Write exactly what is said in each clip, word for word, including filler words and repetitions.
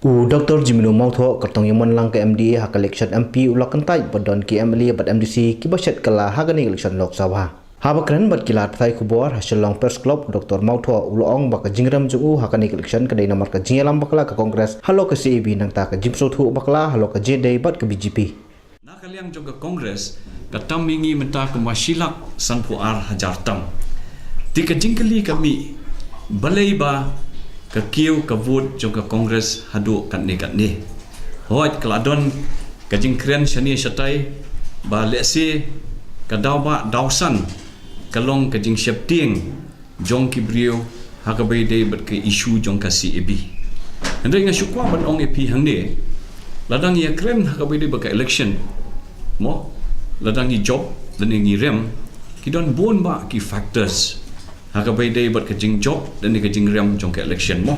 U Dr Jemino Mawthoh, kyrtong ïa mon lang ka MDA ha ka election MP, u la kyntait ba don ki MLA bad MDC kiba shet kylla ha kane ka election Lok Sabha. Haba kren bad ki lad pathai khubor ha Shillong Press Club, u Dr Mawthoh u la ong ba ka jingrem jong u ha kane ka election ka dei namar ka jingïalam bakla ka Congress halor ka CAB, nangta ka jingpynsngewthuh bakla halor ka jingïadei bad ka BJP. Na ka liang jong ka Congress, ka tam ïa ngi mynta kumba shi lak sanphew ar hajar tam. Te ka jingkylli ka mih, balei ba ka kiew ka vote jong ka Congress haduh katne katne. Hooid, ka la don ka jingkren shane shatai ba lehse ka daw ba daw san ka long ka jingsheptieng jong ki briew ha kaba ïadei bad ka issue jong ka CAB. Hynrei nga shu kwah ban ong ïa phi hangne, lada ngi ïakren ha kaba ïadei bad ka election, mo, lada ngi jop lane ngi rem, ki don bun bah ki factors ha kaba ïadei bad ka jingjop lane ka jingrem jong ka election, mo.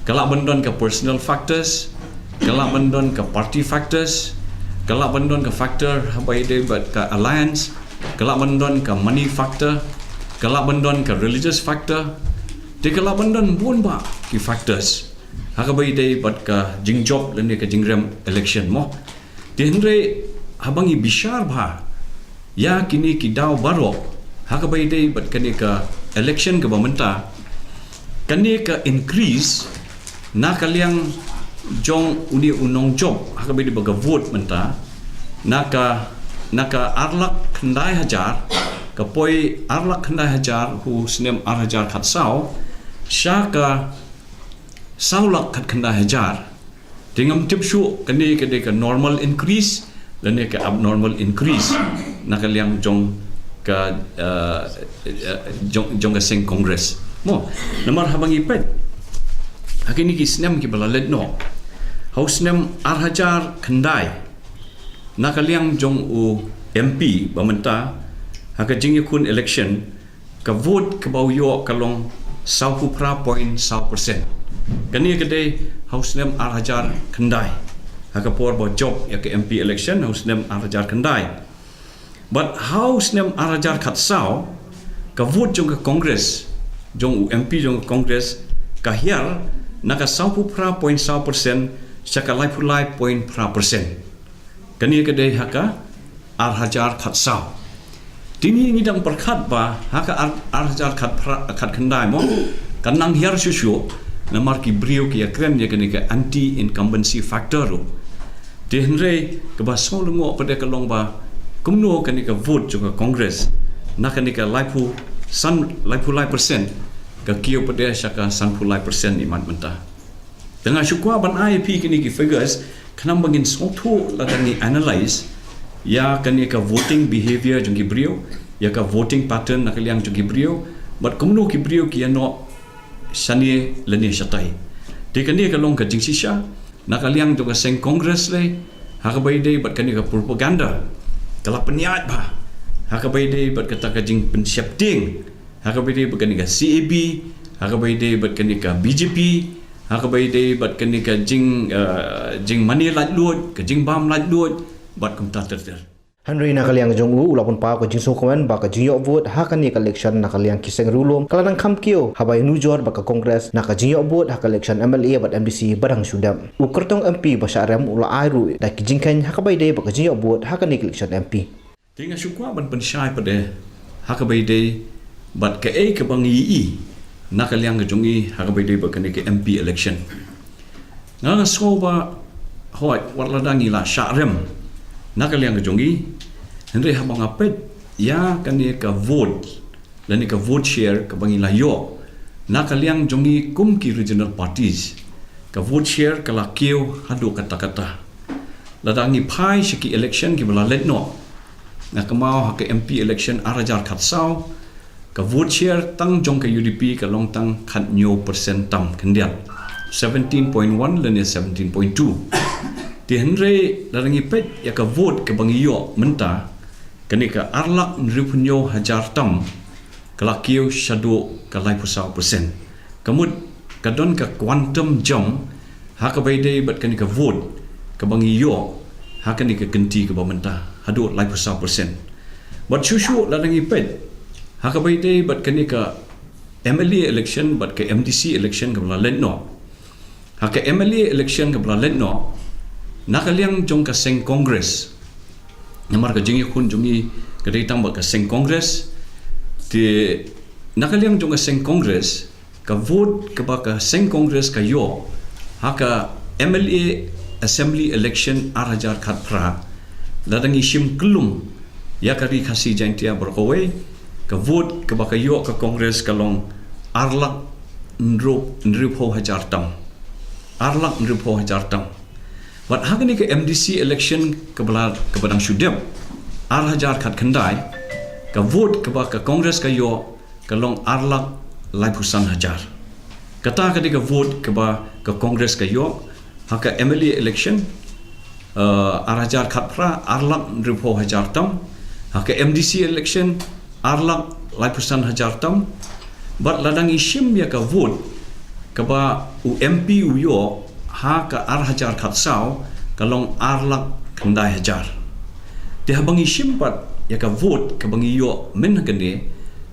Ka lah ban don ka personal factors, ka lah ban don ka party factors, ka lah ban don ka factor ha kaba ïadei bad ka alliance, ka lah ban don ka money factor, ka lah ban don ka religious factor, te ka lah ban don bun bah ki factors ha kaba ïadei bad ka jingjop lane ka jingrem election, mo. Te hynrei haba ngi bishar bha ïa kine ki daw baroh ha kaba ïadei bad kane ka election kaba mynta, kane ka increase na ka liang jong une u nongjop ha kaba ïadei bad ka vote mynta, na ka, na ka ar lak khyndai hajar, ka poi ar lak khyndai hajar u snem ar hajar khatsaw sha ka saw lak khatkhyndai hajar. Te ngam tip shuh kane ka dei ka normal increase lane ka abnormal increase na ka liang jong ka, eh, eh, jong, jong ka seng Congress, mo. Namar haba ngi peit ha kine ki snem kiba la leit noh, ha u snem ar hajar khyndai, na ka liang jong u MP ba mynta, ha ka jingïakhun election, ka vote kaba u ïoh ka long sawphew phra point saw percent. Kane ka dei ha u snem ar hajar khyndai, ha ka por ba jop ïa ka MP election ha u snem ar hajar khyndai. Bad ha u snem ar hajar khatsaw, ka vote jong ka Congress, jong u MP jong ka Congress, ka hiar na ka sawphew phra point saw percent sha ka laiphew lai point phra percent. Kane ka dei ha ka ar hajar khatsaw. Te ngi, ngi dang pyrkhat ba ha ka ar, ar hajar khat phra, khatkhyndai, mo, kan nang hiar shuh shuh namar ki briew ki ïakren ïa kane ka anti incumbency factor ruh. Te hynrei kaba sngewlyngngoh pat ka long ba kumno kane ka vote jong ka Congress na kane ka laiphew san, laiphew lai percent, ka kiew pat sha ka sanphew lai percent imat mynta. Te nga shu kwah ban ai ïa phi kine ki figures khnang ba ngin sngewthuh lada ngi analyse ïa kane ka voting behavior jong ki briew, ïa ka voting pattern na ka liang jong ki briew, bad kumno ki briew ki ïa noh shane lane shatai. Te kane ka long ka jingshisha na ka liang jong ka seng Congress lei, ha kaba ïadei bad kane ka propaganda ka la pynïaid bha, ha kaba ïadei bad kata ka jingpynsheptieng ha kaba ïadei bad kane ka CAB, ha kaba ïadei bad kane ka BJP, ha kaba ïadei bad kane ka jing, eh, jingmane laitluid, ka jingbam laitluid, bad kumta ter ter. Hynrei na ka liang jong u, u la pynpaw ka jingsngewkmen ba ka jingïoh vote ha kane ka election na ka liang ki seng riewlum ka la dang kham kiew haba ïanujor bad ka Congress na ka jingïoh vote ha ka election MLA bad MDC ba dang shu dep. U kyrtong MP ba shah rem u la ai ruh da ki jingkheiñ ha kaba ïadei bad ka jingïoh vote ha kane ka election MP. Te nga shu kwah ban pynshai pat ha kaba ïadei bad kaei kaba ngi ïohi na ka liang ka jong ngi ha kaba ïadei bad kane ka MP election. Nga, nga sngew ba, hooid, wat lada ngi la shah rem na ka liang ka jong ngi, hynrei haba nga peit ïa kane ka vote lane ka vote share kaba ngi la ïoh na ka liang jong ngi kum ki regional parties, ka vote share ka la kiew haduh katta katta. Lada ngi phai sha ki election kiba la leit noh, nga kynmaw ha ka MP election ar hajar khatsaw, ka vote share tang jong ka UDP ka long tang khathynñiew percent tam khyndiat, seventeen point one lane seventeen point two. Te hynrei lada ngi peit ïa ka vote kaba ngi ïoh mynta, kane ka ar lak hynriewphew hynñiew hajar tam, ka la kiew shaduh ka laiphew saw percent. Ka mut ka don ka quantum jump ha kaba ïadei bad kane ka vote kaba ngi ïoh ha kane ka kynti kaba mynta, haduh laiphew saw percent. Bad shuh shuh lada ngi peit ha kaba ïadei bad kane ka MLA election bad ka MDC election kaba la leit noh, Ha ka M L A election kaba la leit noh, na ka liang jong ka seng Congress, namar ka jingïakhun jong ngi ka dei tang bad ka seng Congress, te na ka liang jong ka seng Congress, ka vote kaba ka seng Congress ka ïoh ha ka M L A assembly election ar hajar khatphra, lada ngi shim kyllum ïa ka Ri Khasi Jaiñtia baroh kawei, ka vote kaba ka ïoh ka Congress ka long ar lak hynriew, hynriewphew hajar tam. Ar lak hynriewphew hajar tam. Bad ha kane ka M D C election kaba la, kaba dang shu dep, ar hajar khatkhyndai, ka vote kaba ka Congress ka ïoh ka long ar lak laiphew san hajar. Kata ka dei ka vote kaba ka Congress ka ïoh ha ka M L A election, uh, ar hajar khatphra, ar lak hynriewphew hajar tam. Ha ka M D C election, ar lak laiphew san hajar tam. Bad lada ngi shim ïa ka vote kaba u M P u ïoh ha ka ar hajar khatsaw, ka long ar lak khyndai hajar. Te haba ngi shim pat ïa ka vote kaba ngi ïoh mynhynnin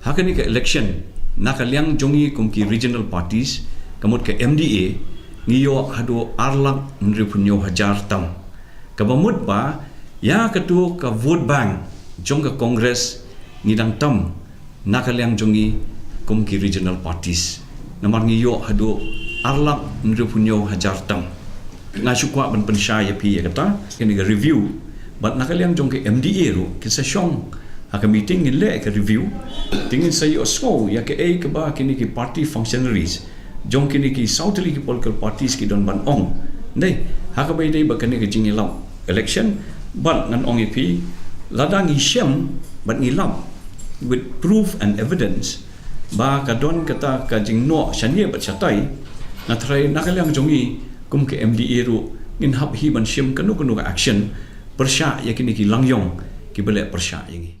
ha kane ka election, na ka liang jong ngi kum ki regional parties, ka mut ka M D A, ngi ïoh haduh ar lak hynriewphew hynñiew hajar tam. Kaba mut ba ïa katu ka vote bank jong ka Congress ngi dang tam na ka liang jong ngi kum ki regional parties, namar ngi ïoh haduh ar lak hynriewphew hynñiew hajar tam. Nga shu kwah ban pynshai ïa phi ïa kata, kane ka review. Bad na ka liang jong ka M D A ruh, kin sa shong ha ka meeting, ngin leh ka review. Te ngin sa ïohsngew ïa kaei kaba kine ki party functionaries jong kine ki saw tylli ki political parties ki don ban ong. Dei, ha kaba ïadei bad kane ka jingïalap election, bad ngan ong ïa phi, lada ngi shem bad ngi lap with proof and evidence ba ka don kata ka jingnoh shane bad shatai, nga tharai na ka liang jong ngi kum ka M D A ruh ngin hap hi ban shim kano kano ka action pyrshah ïa kine ki langïong kiba leh pyrshah ïa ngi.